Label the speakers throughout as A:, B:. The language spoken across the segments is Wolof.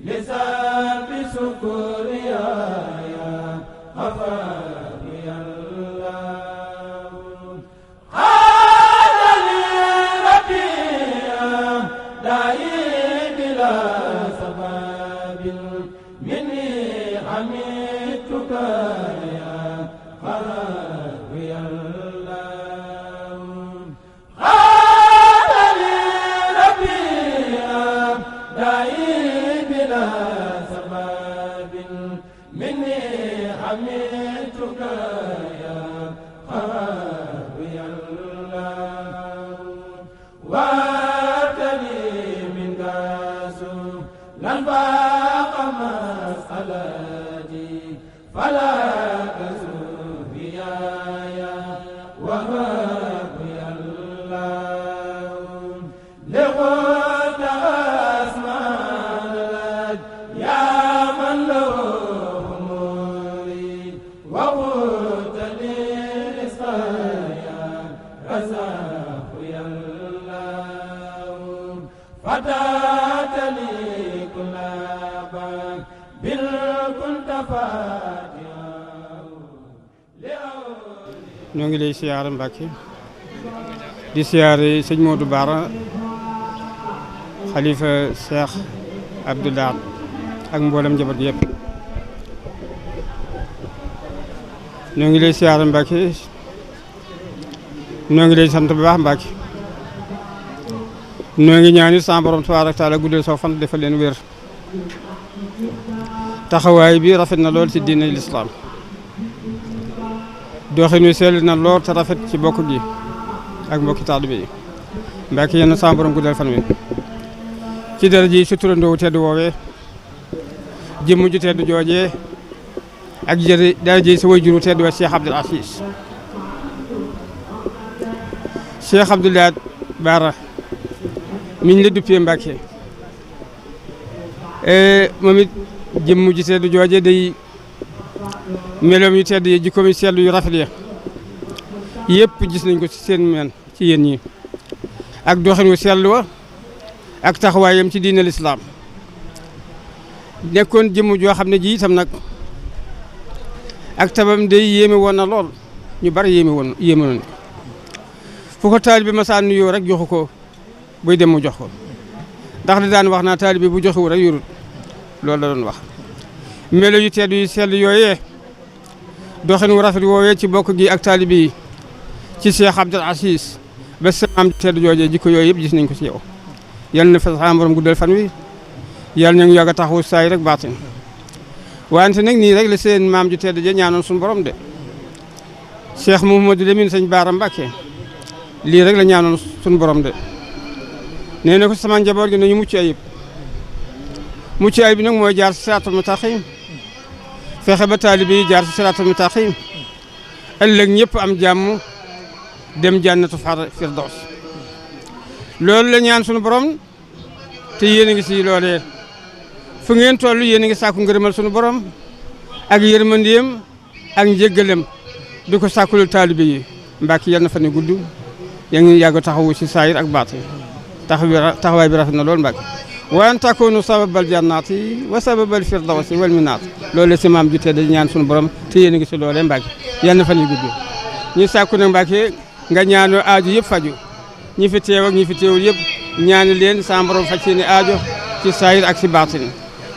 A: لسان بسكور يا غفار ñoo ngi lay siyaare Mbàkke di siyaare sëñ Modou Bara xalifa Cheikh Abdou Lahad ak mboolem njaboot yëpp ñoo ngi lay siyaare Mbàkke ñoo ngi lay sant bu baax Mbàkke ñoo ngi ñaanit sa borom tabaaraka taala guddal soo fan defal leen wér taxawaay bi rafet na lool ci diine l'islam doxinu sell na lool te rafet ci bokk gi ak mbokki taalibe yi Mbàkke yéen sa borom guddal fan wi ci dara ji su turandoo tedd woowee jëmm ju tedd joojee ak jëri dara ji sa wayjuru tedd wa Cheikh Abdoul Aziz Cheikh Abdou Lahad Bara miñ la duppee Mbàkke moom it jëmm ju tedd joojee day meloom yu tedd yi jikkoom yu sell yu rafet ya yëpp gis nañ ko ci seen men ci yéen ñi ak doxin wu sell wa ak taxawaayam ci diine lislaam nekkoon jëmm joo xam ne ji itam nag ak tabam day yéeme woon na lool ñu bari yéeme woon fu ko taalibe masaan nuyoo rek joxu ko buy dem mu jox ko ndax da daan wax naa taalibe bu joxewu rek yorut loolu la doon wax melo yu tedd yu sell yooyee doxin wu rafet woowee ci bokk gi ak taalibe yi ci Cheikh Abdoul Aziz ba samaam tedd joojee jikko yooyu yëpp gis nañ ko ci yow yal na fa sa borom guddal fan wi yal na ñu yàgg a taxawu saay rek baatin wante nag nii rek la seen maam ju tedd ja ñaanoon suñu borom de Cheikh Mouhamadou Lamine sëñ Bara Mbacké lii rek la ñaanoon suñu borom de nee na ko sama njaboot gi nañu mucc ayib bi nag mooy jaar si siraatul mustaqim fexe ba taalibe yi jaar si siraatul mustaqim ëllëg ñëpp am jàmm dem jànnatu firdaws loolu la ñaan sunu borom te yéen a ngi si loolee fu ngeen toll yéen a ngi sàkku ngërëmal sunu borom ak yërmandeem ak njéggalam di ko sàkkulu taalibe yi Mbàkke yal na fa ne gudd yaa ngi yàgg taxawu si saayir ak baat taxawaay bi rafet na loolu Mbàkke wa an takunu sababal jannaati wa sababal firdawsi wal minaat loolu la si maam ju tedd ñaan sunu borom te yéen a ngi si loolee Mbàkke yal na fa ne gudd ñu sàkku nag Mbàkke nga ñaanoo aaju yëpp faju ñi fi teew ak ñi fi teewul yëpp ñaani leen sa borom faj seeni aajo ci saayir ak si baatin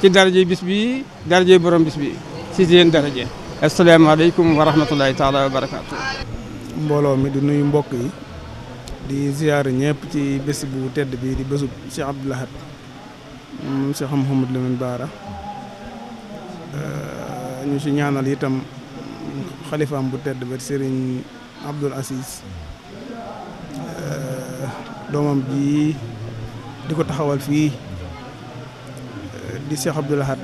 A: ci daraje bis bi daraje borom bis bi si seen daraje asalaamaaleykum wa rahmatullahi taala wa barakaatu.
B: mbooloo mi di nuyu mbokk yi di ziyaare ñëpp ci bés bu tedd bi di bésub Cheikh Abdou Lahad Cheikh Mouhamadou Lamine Bara ñu si ñaanal itam xalifaam bu tedd ba Serigne Abdoul Aziz doomam ji di ko taxawal fii di Cheikh Abdou Lahad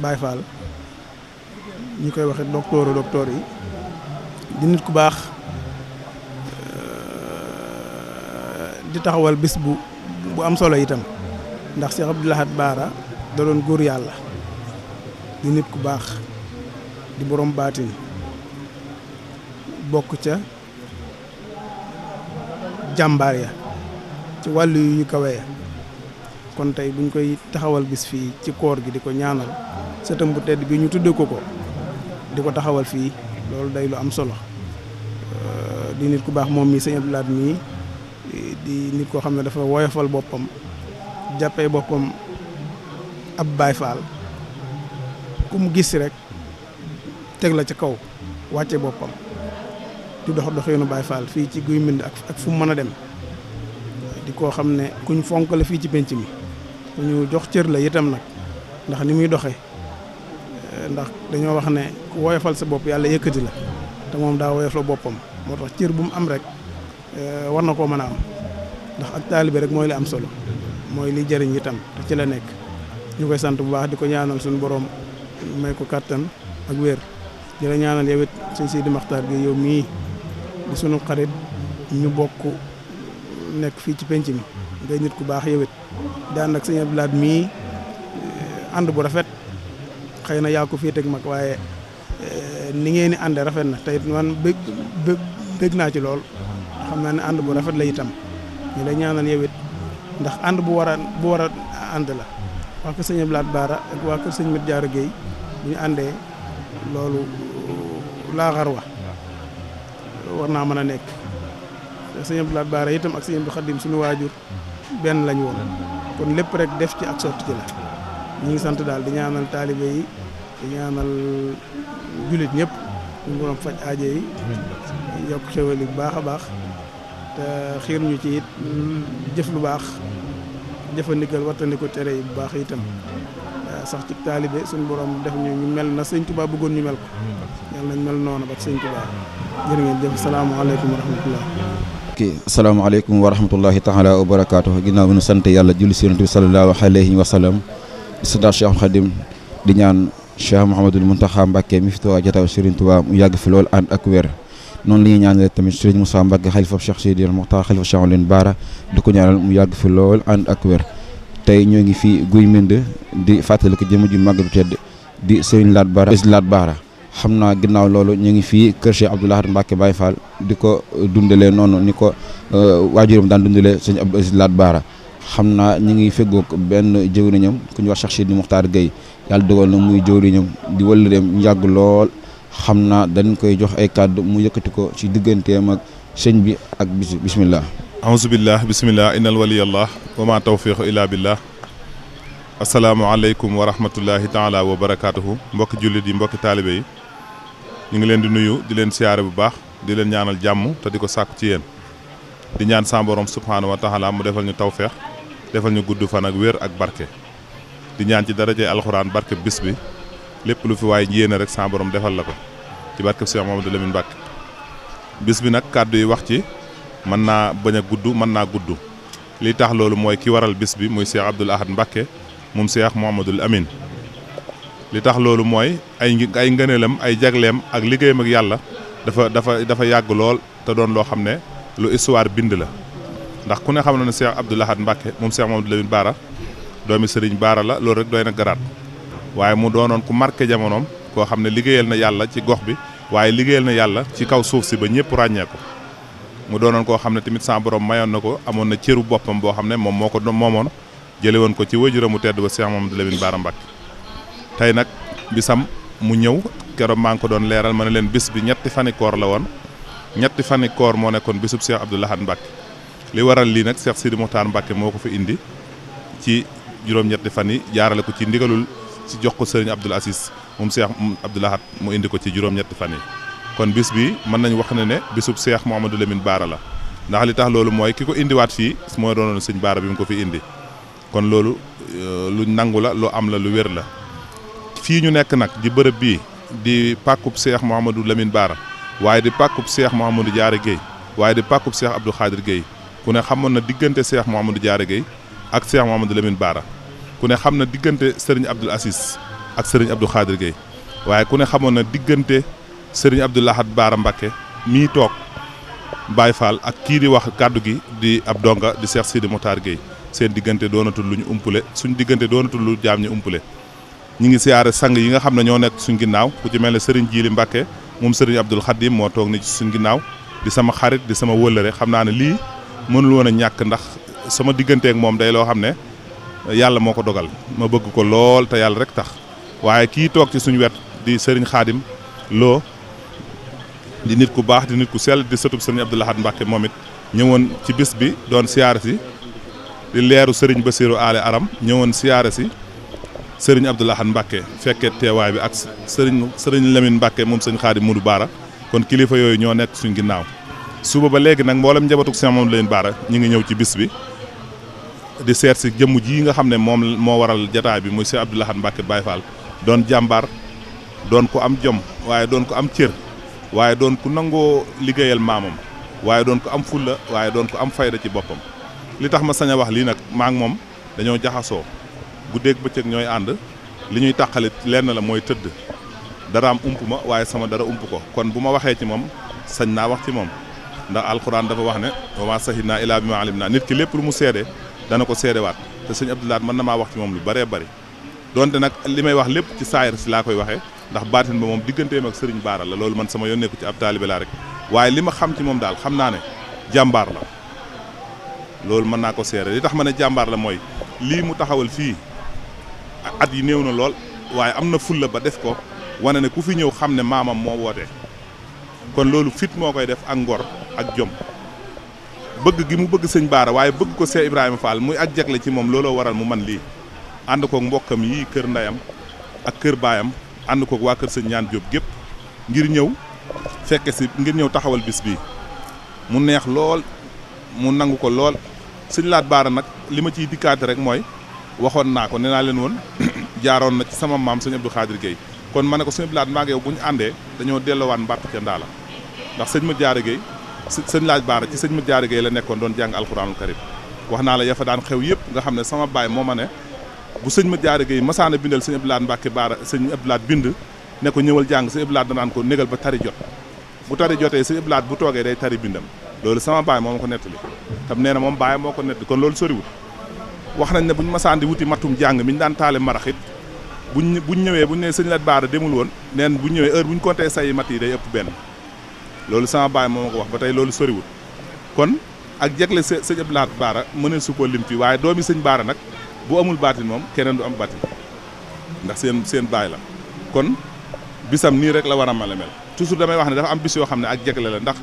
B: Baye Fall ñu koy waxe docteur yi di nit ku baax di taxawal bis bu am solo itam ndax Cheikh Abdou Lahad Bara da doon góor yàlla di nit ku baax di borom baatin bokk ca jàmbaar ya ci wàllu yu kawe ya kon tey buñ koy taxawal bis fii ci koor gi di ko ñaanal sëtam bu tedd bi ñu tudde ko di ko taxawal fii loolu day lu am solo di nit ku baax moom mi sëñ Abdou Lahad mii di nit koo xam ne dafa woyofal boppam jàppee boppam ab Baay Faal ku mu gis rek teg la ca kaw wàcce boppam di dox yoonu Baay Faal fii ci Guy Mbind ak fu mu mën a dem di koo xam ne kuñ fonk la fii ci penc mi ku ñu jox cër la itam nag ndax ni muy doxe ndax dañoo wax ne ku woyofal sa bopp yàlla yëkkati la te moom daa woyof la boppam moo tax cër bu mu am rek war na koo mën a am ndax ak taalibe rek mooy li am solo mooy li jëriñ itam te ci la nekk ñu koy sant bu baax di ko ñaanal suñu borom may ko kàttan ak wér di la ñaanal yow it sëñ Sidi Maxtaar gi yow mii di sunu xarit ñu bokk nekk fii ci penc mi ngay nit ku baax yow it daan ak sëñ Abdoulaye mii ànd bu rafet xëy na yaa ko féete ak mag waaye ni ngeen di àndee rafet na te it man bëgg naa ci lool xam naa ne ànd bu rafet la itam ñu lay ñaanal yow it ndax ànd bu war a ànd la waa kër sëñ Abdoulaye Bara ak waa kër sëñ Mat Diarra Guèye bu ñu àndee loolu laaxar war naa mën a nekk te sëñ Abdoulaye Bara itam ak sëñ Abdou Khadim suñu waajur benn lañ woon kon lépp rek def ci ak sotti ci la ñu ngi sant daal di ñaanal taalibe yi di ñaanal jullit ñëpp ñu borom faj aaje yi yokk xéwal yi bu baax a baax te xiir ñu ci it jëf lu baax jëfandikal wattandiku tere yi bu baax itam sax ci taalibe suñu borom def ñu mel na sëñ Tuubaa bëggoon ñu mel ko yàlla nañ mel noonu ba sëñ Tuubaa jërë ngeen jëf salaamaaleykum wa rahmatullah
C: asalaamaaleykum wa rahmatullahi taala wa barakaatu ginnaaw bi nu sant yàlla julli si yonent bi sallallahu alayhi wa sallam di santaat Cheikh Khadim di ñaan Cheikh Mouhamadul Mountakha Mbacké mi fi toog jataaw Serigne Touba mu yàgg fi lool ànd ak wér noonu la ñuy ñaanal tamit Serigne Moussa Mbacké xalifa Cheikh Sidi Mokhtar xalifa Cheikh Alioune Bara di ko ñaanal mu yàgg fi lool ànd ak wér tey ñoo ngi fi Guy Mbind di fàttali ko jëmm ju màgg du tedd di Serigne Lat Bara xam naa ginnaaw loolu ñu ngi fii kër Cheikh Abdou Lahad Mbacké Baye Fall di ko dundalee noonu ni ko waajuram daan dundalee sëñ Abdou Lat Bara xam naa ñu ngi feggoog benn jëwriñam ku ñu wax Cheikh Sidi Mokhtar Guèye yàlla dogal na muy jëwriñam di wëllëreem njàgg lool xam naa dañ koy jox ay kàddu mu yëkkati ko ci digganteem ak sëñ bi ak bismillah
D: ahousubillah bismillah innal waliyallah wa ma tawfiqu illa billah asalaamaaleykum wa rahmatullahi taala wa barakatuhu mbokki jullit yi mbokki taalibe yi ñu ngi leen di nuyu di leen siyaare bu baax di leen ñaanal jàmm te di ko sàkku ci yéen di ñaan sa borom subhaanahu wa taala mu defal ñu tawfeex defal ñu gudd fan ak wér ak barke di ñaan ci darajee alxuraan barke bis bi lépp lu fi waaye yéene rek sa borom defal la ko ci barke Cheikh Mouhamadou Lamine Mbacké bis bi nag kàddu yi wax ci mën naa bañ a gudd mën naa gudd li tax loolu mooy ki waral bis bi muy Cheikh Abdoul Ahad Mbacké moom Cheikh Mouhamadoul Amine li tax loolu mooy ay ngëneelam ay jagleem ak liggéeyam ak yàlla dafa yàgg lool te doon loo xam ne lu histoire bind la ndax ku ne xam na ne Cheikh Abdoul Ahad Mbacké moom Cheikh Mouhamadoul Lamine Bara doomi Serigne Bara la loolu rek doy na garaat waaye mu doonoon ku marqué jamonoom koo xam ne liggéeyal na yàlla ci gox bi waaye liggéeyal na yàlla ci kaw suuf si ba ñëpp ràññee ko mu doonoon koo xam ne tamit sa borom mayoon na ko amoon na cëru boppam boo xam ne moom moo ko moomoon jële woon ko ci wajura mu tedd ba Cheikh Mouhamadoul Lamine Bara Mbacké tey nag bisam mu ñëw keroog maa ngi ko doon leeral ma ne leen bis bi ñetti fani koor la woon ñetti fani koor moo nekkoon bisub Cheikh Abdoul Ahad Mbacké li waral lii nag Cheikh Sidi Mokhtar Mbacké moo ko fi indi ci juróom-ñetti fan yi jaarale ko ci ndigalul ci jox ko Serigne Abdoul Aziz moom Cheikh Abdoul Ahad mu indi ko ci juróom-ñetti fan yi kon bis bi mën nañ wax ne bisub Cheikh Mouhamadoul Lamine Bara la ndax li tax loolu mooy ki ko indiwaat fii mooy doonoon sëñ Bara bi mu ko fi indi kon loolu lu nangu la lu am la lu wér la fii ñu nekk nag di bërëb bii di pàkkub Cheikh Mouhamadoul Lamine Bara waaye di pàkkub Cheikh Mouhamadou Diarra Guèye waaye di pàkkub Cheikh Abdou Khadir Guèye ku ne xamoon na diggante Cheikh Mouhamadou Diarra Guèye ak Cheikh Mouhamadoul Lamine Bara ku ne xam na diggante Serigne Abdoul Aziz ak Serigne Abdou Khadir Guèye waaye ku ne xamoon na diggante Serigne Abdoul Ahad Bara Mbacké mii toog Baye Fall ak kii di wax kàddu gi di ab donga di Cheikh Sidi Mokhtar Guèye seen diggante doonatul lu ñu umpule suñ diggante doonatul lu jaam ñu umpule ñi ngi siyaare sang yi nga xam ne ñoo nekk suñ ginnaaw ku ci mel ne Serigne Djili Mbacké moom Serigne Abdoul Khadim moo toog ni ci suñ ginnaaw di sama xarit di sama wëllëre xam naa ne lii mënul woon a ñàkk ndax sama digganteek moom day loo xam ne yàlla moo ko dogal ma bëgg ko lool te yàlla rek tax waaye kii toog ci suñu wet di Serigne Khadim Lo di nit ku baax di nit ku sell di sëtub Serigne Abdoul Ahad Mbacké moom it ñëwoon ci bis bi doon siyaare si di leeru Serigne Bassirou Ale Aram ñëwoon siyaare si Serigne Abdoul Ahad Mbacké fekkee teewaay bi ak Serigne Lamine Mbacké moom Serigne Khadim Modou Bara kon kilifa yooyu ñoo nekk suñ ginnaaw suba ba léegi nag mboolem njabatuk Cheikh Mouhamadoul Lamine Bara ñu ngi ñëw ci bis bi di seet si jëmm ji nga xam ne moom moo waral jataay bi muy Cheikh Abdoul Ahad Mbacké Baye Fall doon jàmbaar doon ko am jom waaye doon ko am cër waaye doon ku nangoo liggéeyal maamam waaye doon ko am fulla waaye doon ko am fayda ci boppam li tax ma sañ a wax lii nag maa ngi moom dañoo jaxasoo guddeeg bëccëg ñooy ànd li ñuy tàqalit lenn la mooy tëdd dara am ump ma waaye sama dara ump ko kon bu ma waxee ci moom sañ naa wax ci moom ndax alxuraan dafa wax ne wa maa shahidnaa illaa bimaa alimnaa nit ki lépp lu mu seede dana ko seedewaat te sëñ Abdou Lahad mën na maa wax ci moom lu bëree bëri donte nag li may wax lépp ci saayir si laa koy waxee ndax baatin ba moom digganteem ak sëriñ Baara la loolu man sama yónneeku ci ab taalibe laa rek waaye li ma xam ci moom daal xam naa ne jàmbaar la loolu mën naa ko seede li tax ma ne jàmbaar la mooy lii mu taxawal fii at yi néew na lool waaye am na fulla ba def ko wane ne ku fi ñëw xam ne maamam moo woote kon loolu fit moo koy def ak ngor ak jom bëgg gi mu bëgg sëñ Baara waaye bëgg ko Cheikh Ibrahima Fall muy ak jagle ci moom looloo waral mu man lii ànd koog mbokkam yii kër ndeyam ak kër baayam ànd koog waa kër sëñ ñaan Jóob gépp ngir ñëw fekke si ngir ñëw taxawal bis bii mu neex lool mu nangu ko lool sëñ Laat Baara nag li ma ciy dikkaate rek mooy waxoon naa ko nee naa leen woon jaaroon na ci sama maam sëñ Abdou Khadir Gueye kon ma ne ko sëñ Abdou Lahad maa ngi yow bu ñu àndee dañoo delloowaat mbàtt ca ndaa la ndax sëñ Mat Jaara Gueye sëñ Laat Baara ci sëñ Mat Jaara Gueye la nekkoon doon jàng alxuraanul karim wax naa la ya fa daan xew yëpp nga xam ne sama baay moo ma ne bu sëñ Mat Jaara Gueye masaana bindal sëñ Abdou Lahad Mbàkke Baara sëñ Abdou Lahad bind ne ko ñëwal jàng sëñ Abdou Lahad danaan ko négal ba tari jot bu tari jotee sëñ Abdou Lahad bu toogee day tari bindam loolu sama baay moo ma ko nettali tam nee na moom baay moo ko nettali kon loolu soriwul wax nañ ne buñ masaan di wuti matum jàng mi ñu daan taale maraxit buñ ñëwee buñ ne sëñ Laat Baara demul woon neen buñ ñëwee heure buñ compté say mat yi day ëpp benn loolu sama baay moo ma ko wax ba tey loolu soriwul kon ak jegle sëñ Abdou Lahad Baara mënee su ko lim fi waaye doomi sëñ Baara nag bu amul baatin moom keneen du am baatin ndax seen baay la kon bisam nii rek la war a mel toujours damay wax ne dafa am bis yoo xam ne ak jegle la ndax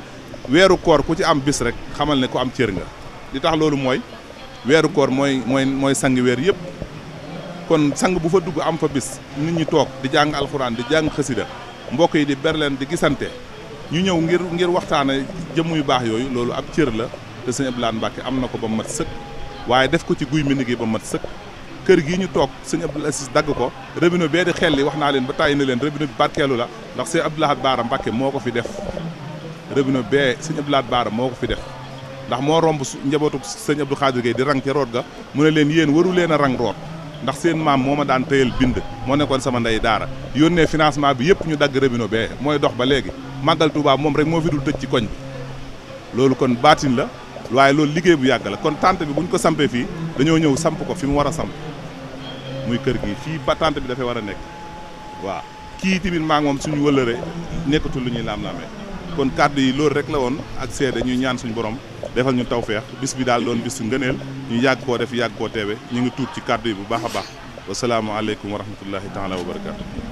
D: weeru koor ku ci am bis rek xamal ne ku am cër nga li tax loolu mooy weeru koor mooy sangi weer yëpp kon sang bu fa dugg am fa bis nit ñi toog di jàng alxuraan di jàng xasida mbokk yi di berleen di gisante ñu ñëw ngir waxtaane jëmm yu baax yooyu loolu ab cër la te sëñ Abdou Lahad Mbàkke am na ko ba mat sëkk waaye def ko ci guy mbind gi ba mat sëkk kër gii ñu toog sëñ Abdou Aziz dagg ko robinet bee di xelli wax naa leen ba tàyyi na leen robinet bi barkeelu la ndax sëñ Abdou Lahad Baara Mbàkke moo ko fi def robinet bee sëñ Abdou Lahad Baara moo ko fi def ndax moo romb njabootu sëñ Abdou Khadir Gueye di rang ca root ga mu ne leen yéen waru leen a rang root ndax seen maam moo ma daan tëyal bind moo nekkoon sama ndey daara yónnee financement bi yëpp ñu dagg robinet bee mooy dox ba léegi màggal Tuubaa moom rek moo fi dul tëj ci koñ bi loolu kon baatin la waaye loolu liggéey bu yàgg la kon tante bi bu ñu ko sampee fii dañoo ñëw samp ko fi mu war a samp muy kër gi fii ba tante bi dafay war a nekk waaw kii tamit maa ngi moom suñu wëllëre nekkatul lu ñuy laam-laamee kon kàddu yi loolu rek la woon ak seede ñuy ñaan suñu borom defal ñu tawfeex bis bi daal doon bis su ngëneel ñu yàgg koo def yàgg koo teewe ñu ngi tuut ci kàddu yi bu baax a baax wasalaamualeykum wa rahmatullahi taala wa barakaatu